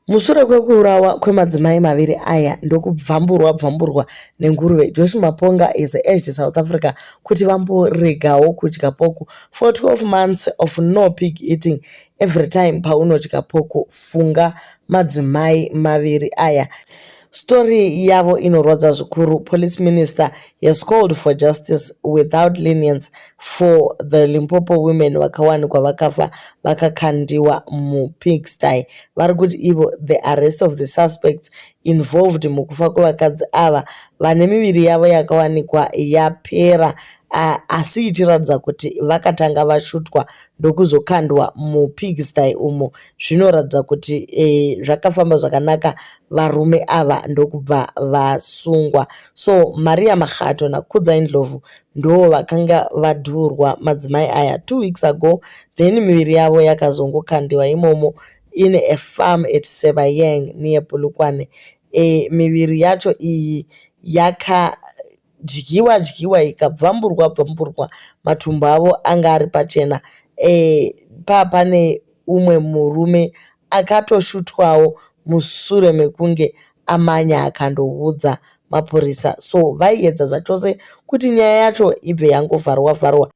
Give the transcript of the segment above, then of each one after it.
Mushure kwekuurawa kwemadzimai maviri aya ndokubvamburwa bvamburwa nenguruve, Josh Maponga has urged South Africa kuti vamboregawo kudya pork for 12 months of no pig eating. Every time paunodya pork, funga madzimai maviri aya. Story yavo inorwadza zvikuru. Police minister has called for justice without lenience for the Limpopo women vakawanikwa vakafa vakakandiwa mupigsty. Vari kuti ivo the arrest of the suspects involved mukufa kwevakadzi ava vane miviri yavo yakawanikwa yapera, asi ichiratidza kuti vakatanga vashutwa ndokuzokandwa mupigsty umo. Zvinoratidza kuti zvakafamba zvakanaka, varume ava ndokubva vasungwa. So Maria Makgato naKudzai Ndlovu ndo vakanga vadhurwa madzimai aya 2 weeks ago, then miviri yavo yakazongokandiwa imomo in a farm at Sebayeng near Polokwane. Miviri yacho iyi yakadyiwa dyiwa, ikabvamburwa bvamburwa, matumbu avo anga ari pachena. Pane umwe murume akatoshutwawo musure mekunge amanya akandoudza mapurisa. So vaiedza zvachose kuti nyaya yacho ibve yangovharwa vharwa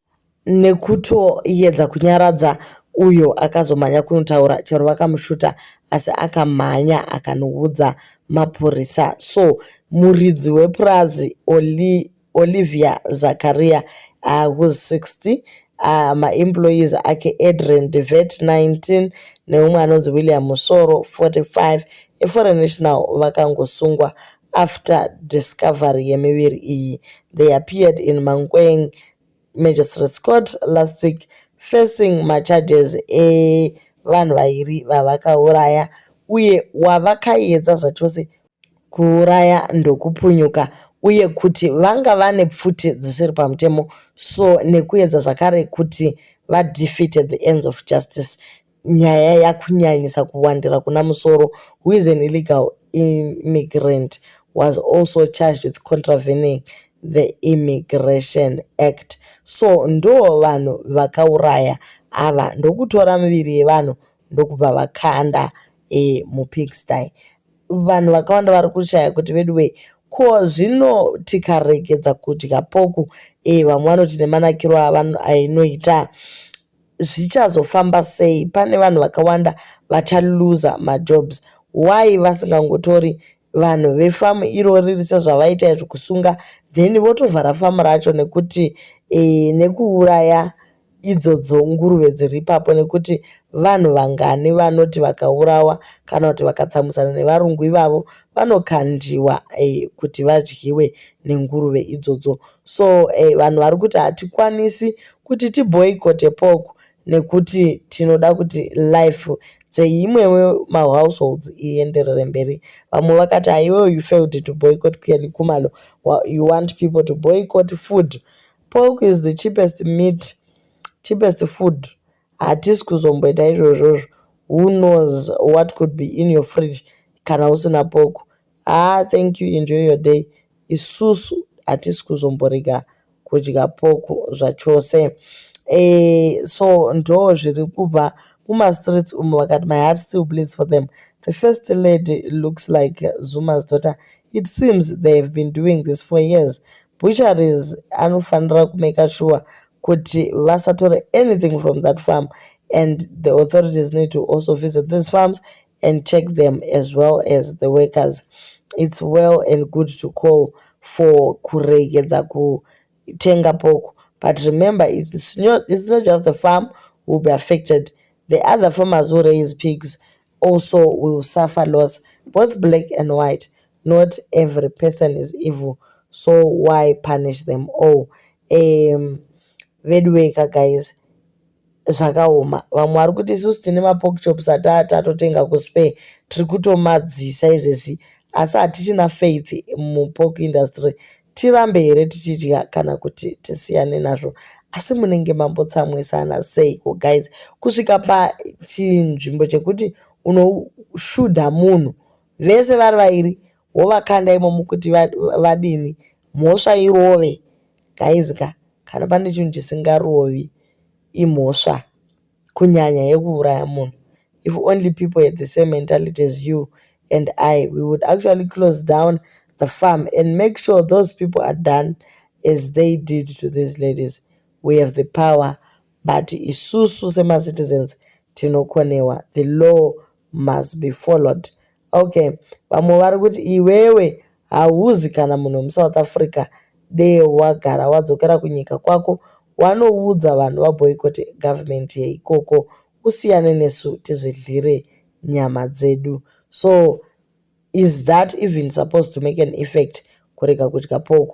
nekutoedza kunyaradza uyo akazomhanya kunotaura. Chero vakamushuta, asi akamhanya akanoudza mapurisa. So muridzi wepurazi, Olivia Zakaria, who's 60, maemployees ake Adrian Devet, 19, neumwe anonzi William Musoro, 45, eforeign national, vakangosungwa after discovery yemiviri iyi. They appeared in Mankweng Magistrates Court last week facing macharges evanhu vaviri vavakauraya uye wavakaedza zvachose kuuraya ndokupunyuka, uye kuti vanga vane pfuti dzisiri pamutemo, so nekuedza zvakare kuti vadefeat the ends of justice. Nyaya yakunyanyisa kuwandira kuna Musoro, who is an illegal immigrant, was also charged with contravening the Immigration Act. So ndo vanhu vakauraya ava, ndokutora miviri yevanhu, ndokubva vakanda mupigsty. Vanhu vakawanda vari kushaya kuti veduwe, ko zvino tikaregedza kudya pork, vamwe vanoti nemanakiro ainoita, zvichazofamba sei? Pane vanhu vakawanda vachaluza majobs. Why vasingangotori vanhu vefamu irori riri sezvavaita izvi, kusunga, then votovhara famu racho nekuti nekuuraya idzodzo nguruve dziri ipapo? Nekuti vanhu vangani vanoti vakaurawa kana kuti vakatsamwisana nevarungu ivavo, vanokandiwa kuti vadyiwe nenguruve idzodzo? So vanhu vari kuti hatikwanisi kuti tiboycotte pork nekuti tinoda kuti life dzeimwewo mahouseholds ienderere mberi. Vamwe vakati, "Haiwe, you failed to boycott Kelly Khumalo, you want people to boycott food. Pork is the cheapest meat, cheapest food. Hatisi kuzomboita izvozvozvo. Who knows what could be in your fridge kana usina pork? Ah, thank you, enjoy your day. Isusu hatisi kuzomborega kudya pork zvachose." So ndo zviri kubva mumastreets umu. Vakati, "My heart still bleeds for them. The first lady looks like Zuma's daughter. It seems they have been doing this for years. Butcheries anofanira kumake sure kuti vasatore anything from that farm, and the authorities need to also visit these farms and check them as well as the workers. It's well and good to call for kuregedza kutenga pork, but remember it's not just the farm who will be affected. The other farmers who raise pigs also will suffer loss, both black and white. Not every person is evil, so why punish them all?" Veduweka guys, zvakaoma. Vamwe vari kuti isusu tine mapork chops atatotenga kuSpur, tiri kutomadzisa izvezvi, asi hatichina faith mupork industry. Tirambe here tichidya kana kuti tisiyane nazvo? Asi munenge mambotsamwisana seiko guys, kusvika pachinzvimbo chekuti unoshudha munhu, vese vari vairi, wovakanda imomo kuti vadini? Mhosva irove guys ka. Kana pane chinhu chisingarovi, imhosva, kunyanya yekuuraya munhu. If only people had the same mentality as you and I, we would actually close down the farm and make sure those people are done as they did to these ladies. We have the power, but isusu semacitizens tinokonewa. The law must be followed. Okay, vamwe vari kuti iwewe hauzi kana munhu wemuSouth Africa, dee wagara wadzokera kunyika kwako wanoudza vanhu vaboycott government yeikoko, usiyane nesu tizvidyire nyama dzedu. So is that even supposed to make an effect, kurega kudya pork?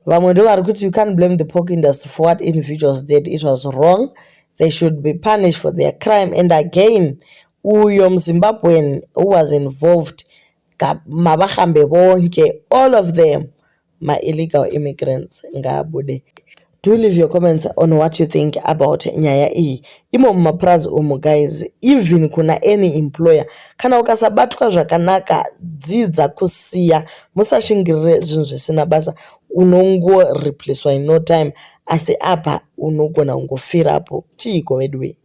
Vamwe ndo vari kuti you can't blame the pork industry for what individuals did. It was wrong. They should be punished for their crime. And again, uyo muZimbabwean who was involved, mabahambe bonke, all of them, ma-illegal immigrants ngaabude. Do leave your comments on what you think about nyaya iyi. Imo mumapurazi umu, guys, even kuna any employer, kana ukasabatwa zvakanaka, dzidza kusiya. Musashingirire zvinhu zvisina basa. Unongoreplacewa in no time, asi apa unogona kungofirapo. Chiiko vedu wee?